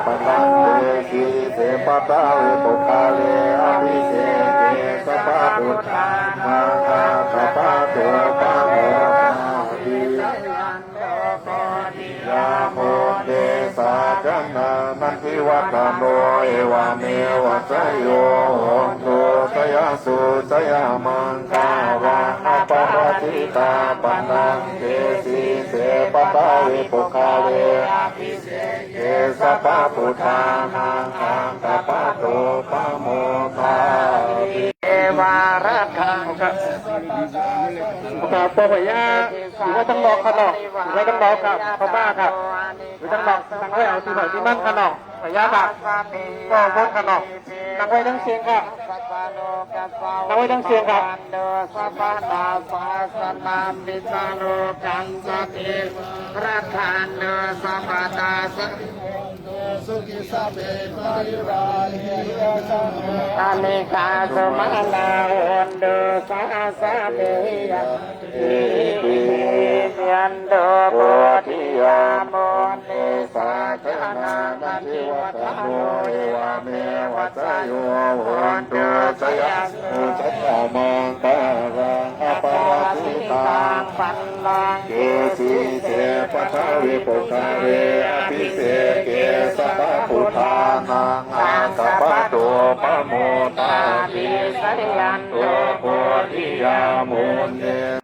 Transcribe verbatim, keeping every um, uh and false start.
Pallaṅke sīse paṭhavipokkhare abhiseke sabbabuddhānaṃ aggappatto pamodati. Jayanto bodhiyā mūle sakyānaṃ nandivaḍḍhano, evameva jayo hotu jayassu jayamaṅgalaṃ. Aparājitapallaṅke sīse paṭhavipokkhare abhiseke sabbabuddhānaṃ aggappatto pamodati. ครับ พ่อพญา อยู่ไว้ตั้งนอกครับเนาะ อยู่ไว้ตั้งนอกครับ เข้ามาครับ อยู่ตั้งนอก นั่งไว้เอาที่ไผที่มันครับเนาะ พญาครับ ก็บนครับเนาะ นั่งไว้ทั้งเสียงครับ นั่งไว้ทั้งเสียงครับ Anīghā sumanā hontu, sāsane ñātibhi. Jayanto bodhiyā mūle sakyānaṃ nandivaḍḍhano, evameva jayo hotu jayassu jayamaṅgalaṃ. Aparājitapallaṅke sīse paṭhavipokkhare abhiseke sabbabuddhānaṃ aggappatto pamodati. Jayanto bodhiyā mūle